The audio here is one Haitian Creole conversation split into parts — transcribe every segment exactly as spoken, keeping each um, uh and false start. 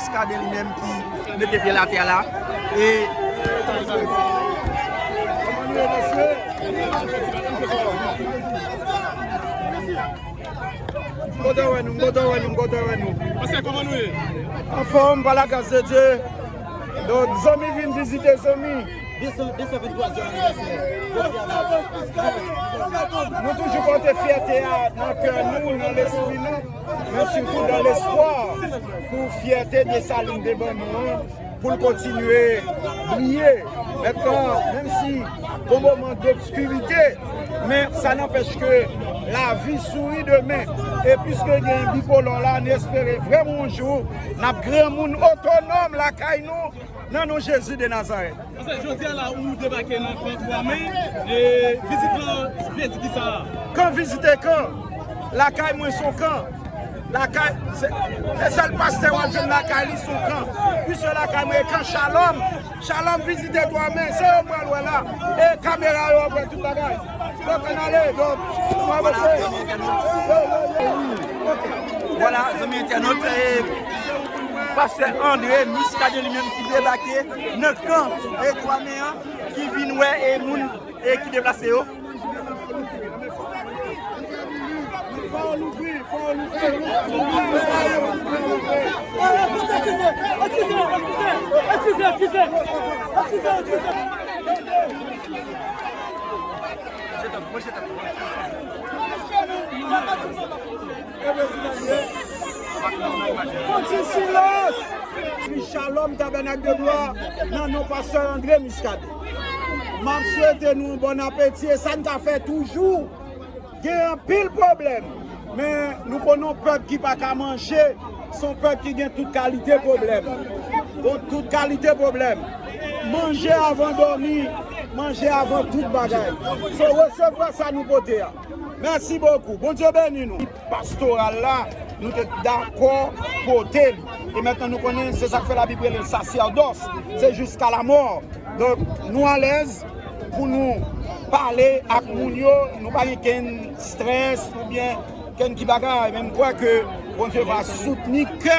Muscadin li menm ki mete pye l atè la. E M kontan wè nou, m kontan wè nou, m kontan wè nou. Pastè, kòman nou ye? Anfòm, pa la gras de Dye. Donk, zanmi vin vizite zanmi. Nou toujou pote fyète a nan kè nou, nan lespri nou, men sitou nan lespwa pou fyète Desalin te ban nou an, pou l kontinye briye. Mentnan, menm si gon moman dobskirite, men sa nanpèch ke lavi souri demen. E piske gen bipolò la, nou espere vrèman yon jou, n ap granmoun otonòm lakay nou, nan non Jezi de Nazarèt. Pastè, jodi a la, ou debake nan kan Twa Men, e vizit lan vle di kisa? Kan vizite kan? Lakay mwen se yon kan. Lakay, se, se sèl pastè w ap jwenn lakay li se yon kan. Piske lakay mwen e kan Shalom. Shalom vizite Twa Men, se yo m pral wè la. E kamera yo ap wè tout bagay. Donk, ann ale, donk, nou avanse. Vwala, zanmi entènot, e, pastè André Muscadin li menm ki debake nan kan e Twa Men an, ki vin wè e moun e ki deplase yo. Fò louvri, fò louvri. Fò ti silans. Shalom Tabènak de Glwa, nan non pastè André Muscadin. M ap swete nou bòn apeti e sa n ka fè toujou. Gen anpil pwoblèm, men nou konnen yon pèp ki pa ka manje, se yon pèp ki gen tout kalite pwoblèm. Bon, tout kalite pwoblèm. Manje avan dòmi, manje avan tout bagay. So, resevwa sa nou pote a. Mèsi bokou. Bondye beni nou. Pastoral la, nou te dakò pote li. E mentnan nou konnen se sa k fè Labib rele l sasèdòs. Se jiska lamò. Donk, nou alèz pou nou pale ak moun yo, nou pa gen kenn strès oubyen kenn ki bagay, men m kwè ke Bondye va soutni kè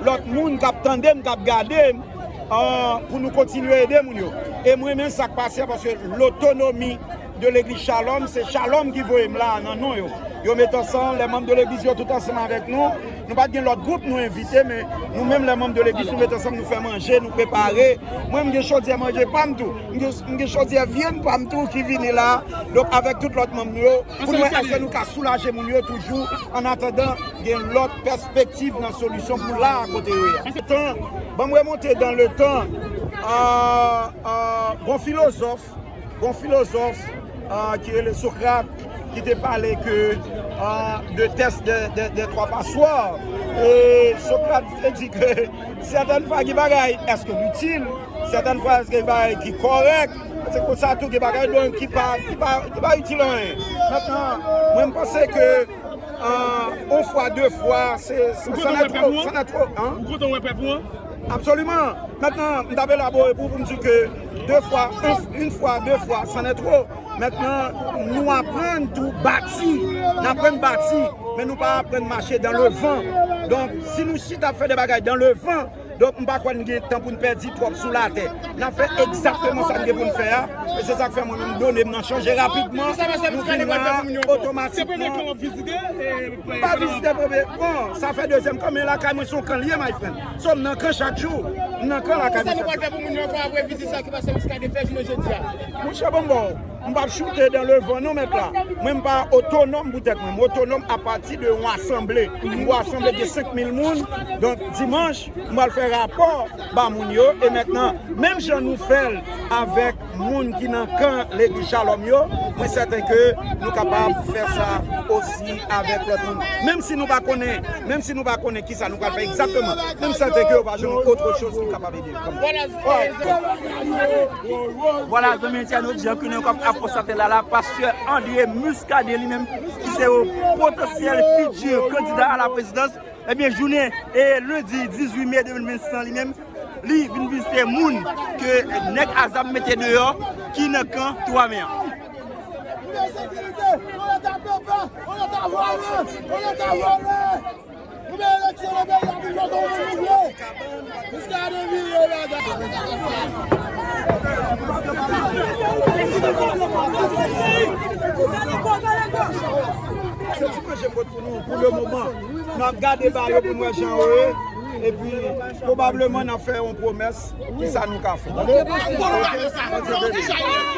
lòt moun k ap tande m, k ap gade m, an, pou nou kontinye ede moun yo. E mwen renmen sa k pase a, paske lotonomi de legliz Shalom, se Shalom ki voye m la nan non yo. Yo met ansanm, lè manm de legliz yo tout ansanm avèk nou. Nou pa t gen lòt gwoup nou envite, men nou menm lè manm de legliz nou met ansanm, nou fè manje, nou prepare. Mwen, m gen chodyè manje pa m tou. M gen, m gen chodyè vyann pa m tou ki vini la. Donk, avèk tout lòt manm nou yo, pou nou wè èske nou ka soulaje moun yo toujou, an atandan gen lòt pèspektiv nan solisyon pou la kote yo ye a. Tan, ban m remonte dans le temps, euh, euh, bon filozòf, Gon filozòf, ah, ki rele Sokrat, ki te pale ke, ah, de tès de, de, de twa paswa. E Sokrat te di ke sètèn fwa gen bagay, èske l itil? Sètèn fwa, èske gen bagay ki kòrèk? Se konsa tou, gen bagay donk ki pa, ki pa, ki pa itil anyen. Mentnan, mwen, m panse ke, ah, yon fwa, de fwa, se, se, sa n a twò, sa n a twò, an? Ou kontan wè pèp ou an? Absoliman. Mentnan, m t ap elabore pou, pou m di ke de fwa, yon, yon fwa, de fwa, c'en est trop. Mentnan, nou aprann tou bati. N aprann bati, men nou pa aprann mache dans le vent. Donk, si nou chita ap fè de bagay dans le vent, donk, m pa kwè n gen tan pou n pèdi twòp sou latè. N ap fè egzakteman sa n gen pou n fè a. E se sa k fè mwen menm done m nan chanje rapidman. Nou vin la otomatikman. M pa vizite premye. Bon, sa fè dezyèm kan, men lakay mwen se yon kan l ye, my friend. So, m nan kan chak jou. M nan kan lakay mwen chak jou. Kisa nou pral fè pou moun yo ankò apre vizit sa ki pastè Muscadin fè jounen jodi a? Monchè, bon, bon, m p ap choute dans le vent non, mèt la. Mwen, m pa otonòm pou tèt mwen. M otonòm apati de yon asanble. Yon asanble de senk mil moun. Donk, dimanch, m pral fè rapò ba moun yo. E mentnan, menm jan nou fè l avèk moun ki nan kan legliz Shalom yo, mwen sèten ke nou kapab fè sa osi avèk lòt moun. Menm si nou pa konnen, menm si nou pa konnen kisa nou pral fè egzakteman, men m sèten ke yo va jwenn otre choz ki kapab ede yo kanmenm. Vwala, zanmi entènot, jan ke nou ap konstate la, la, pastè André Muscadin li menm, ki se yon potansyèl fiti kandida a la prezidans, ebyen, jounen e lendi dizuit me de mil vennsis lan li menm, li vin vizite moun ke nèg a zam mete deyò ki nan kan Twa Men an. Pou men sekirite, yon leta pèpa, yon leta vòlè, yon leta vòlè. Pou men eleksyon Se ti manje m pot pou nou pou le moman. N ap gade ba yo pou n wè jan yo ye. Epi, pwobableman, n ap fè yon pwomès ki sa nou ka fè. Ok? Bondye beni.